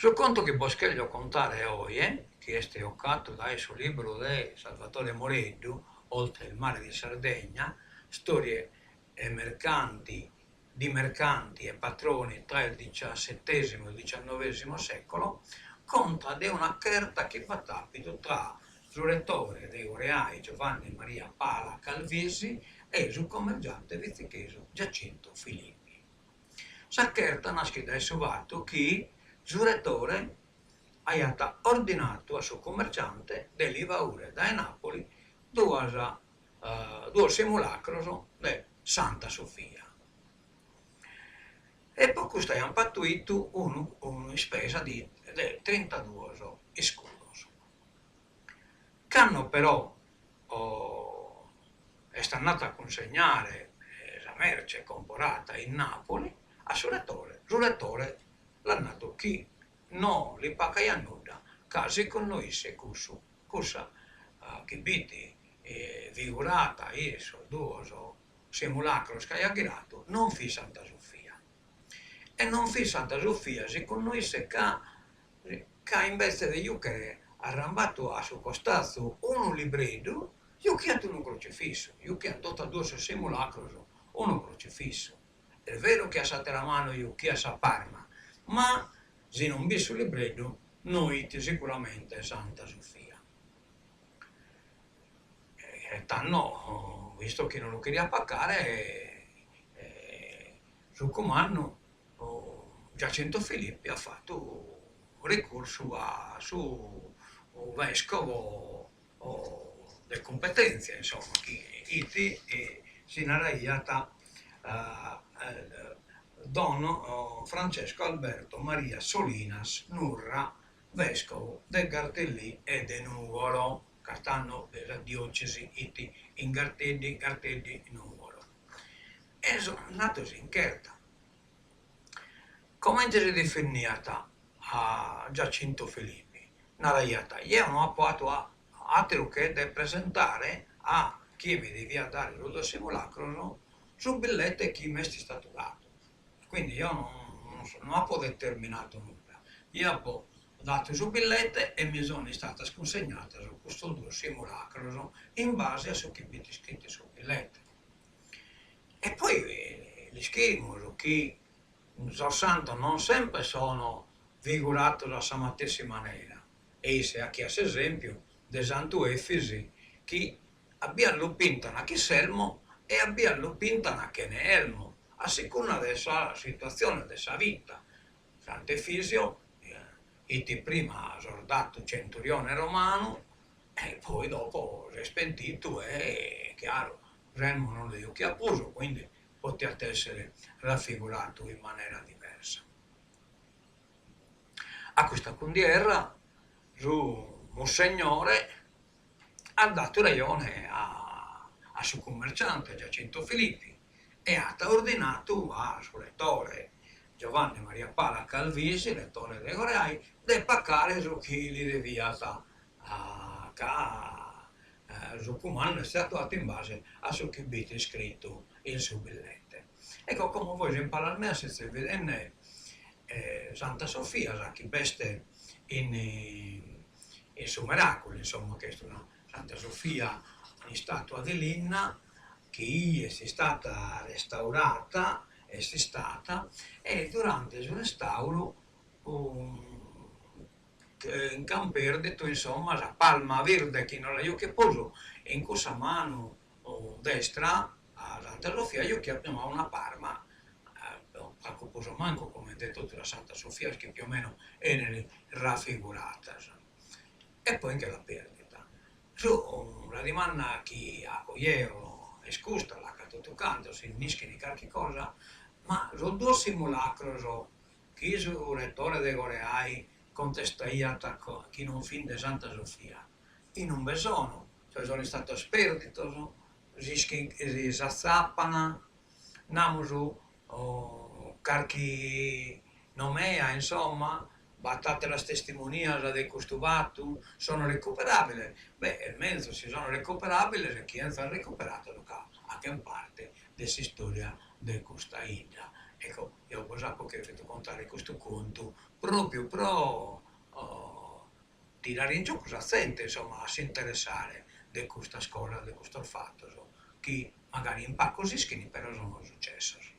Su contu chi bos cherjo contare oje, chi est 'ocatu dae su libru de Salvatore Moreddu, Oltre il mare di Sardegna, storie e mercanti di mercanti e patroni tra il diciassettesimo e il diciannovesimo secolo, contat de una cherta chi b'at àpidu tra su retore de Goreai Giovanni Maria Pala Calvisi e su commergiante vitzichesu Giacinto Filippi. Sa cherta naschit dae su fatu chi su retore aiat ordinatu a su cummerciante de li baure dae Napoli duas duos simulacros de Santa Sofia e po custu aiant patuitu unu un'ispesa de trintaduos iscudos. Cando però est andatu a cunsegnare sa merce comporata in Napoli a su retore, su retore l'at natu chi no li pacaiat nudda ca sicundu isse cussu cussa chi b'it figurata in sos duos simulacros chi aiat ghiratu non fit Santa Sofia. E non fit Santa Sofia sicundu isse ca ca imbetze de juchere arrambatu a su costazu unu libreddu, juchiat unu crocifissu, juchiant totas duos sos simulacros unu crocifissu. Est veru chi a s'atera manu juchiat sa parma, ma si non b'it su libreddu no it sicuramente Santa Sofia. E tando, visto chi non lu cheriat pacare, su cumandu Giacinto Filippi at fatu ricursu a su vescovo de cumpetèntzia, insomma, chi it si naraiat Don Francesco Alberto Maria Solinas Nurra, vescovo de Gartellì e de Nùgoro, ca tando sa diòcesi it in Garteddi, Garteddi, Nùgoro. E sunt andados in cherta. Comente si difendiat a Giacinto Filippi? Naraiat, Jeo no apo atu àteru che de presentare a chie mi deviat dare sos duos simulacros su billete chi m'est istatu datu. Quindi jeo no apo determinatu nudda, jeo apo datu su billete e mi sono istatas cunsegnatas custos duos simulacros in base a su chi b'it iscritu in su billete. E poi l'ischimus chi sos santos non sempre sono figuratos a sa matessi manera e isse achiat s'esempiu de Santu Efisi chi a bias lu pintan chin s'elmo e a bias lu pintan chene elmo, a sicunda de sa situatzione de sa vita. Sant'Efisio it prima sordatu centurione romanu e poi dopo s'est pentitu e, chiaru, s'elmo non lu juchiat prus, quindi potiat essere raffiguratu in manera diversa. A custa cundierra su mussegnore at datu rejone a su cummerciante Giacinto Filippi e at ordinatu a su retore Giovanni Maria Pala Calvisi, retore de Goreai, de pacare su chi li deviat ca su cumandu est atuatu in base a su chi b'it iscritu in su billete. Ecco, como vois in palas meas sezis bidende Santa Sofia, sa chi b'est in in su Meraculu, insomma, chi est una Santa Sofia un'istatua de linna chi est istata restaurata, est istata, e durante su restauru nch'an perditu, insomma, sa palma virde chi no la juchiat prus e in cussa manu destra a Santa Sofia juchiat una parma pacu prus o mancu comente totu sas Santas Sofias chi più o meno 'enin rafiguratas e poi nche l'at perdita. Su sa dimanda chi apo jeo est custa, l'aco a totu cantos, si nd'ischin carchi cosa, ma sos duos simulacros chi su retore de Goreai contestaiat chi non fin de Santa Sofia, inumbe sono, cioè sono istatos perditos, s'ischin si s'atzapan, namus carchi nomea, insomma, b'at ateras testimonias de custu fatu, sono recuperabiles, beh est menzus si sono recuperabiles chi 'enzan recuperados ca achen parte de s'istoria de custa 'idda. Ecco, eo bos apo cherfidu contare custu contu. Pròpiu pro tirare in giocu sa zente, insomma, a s'interessare de custas cosas, de custos fatos, chi magari in pagos ischin però sun sucessos.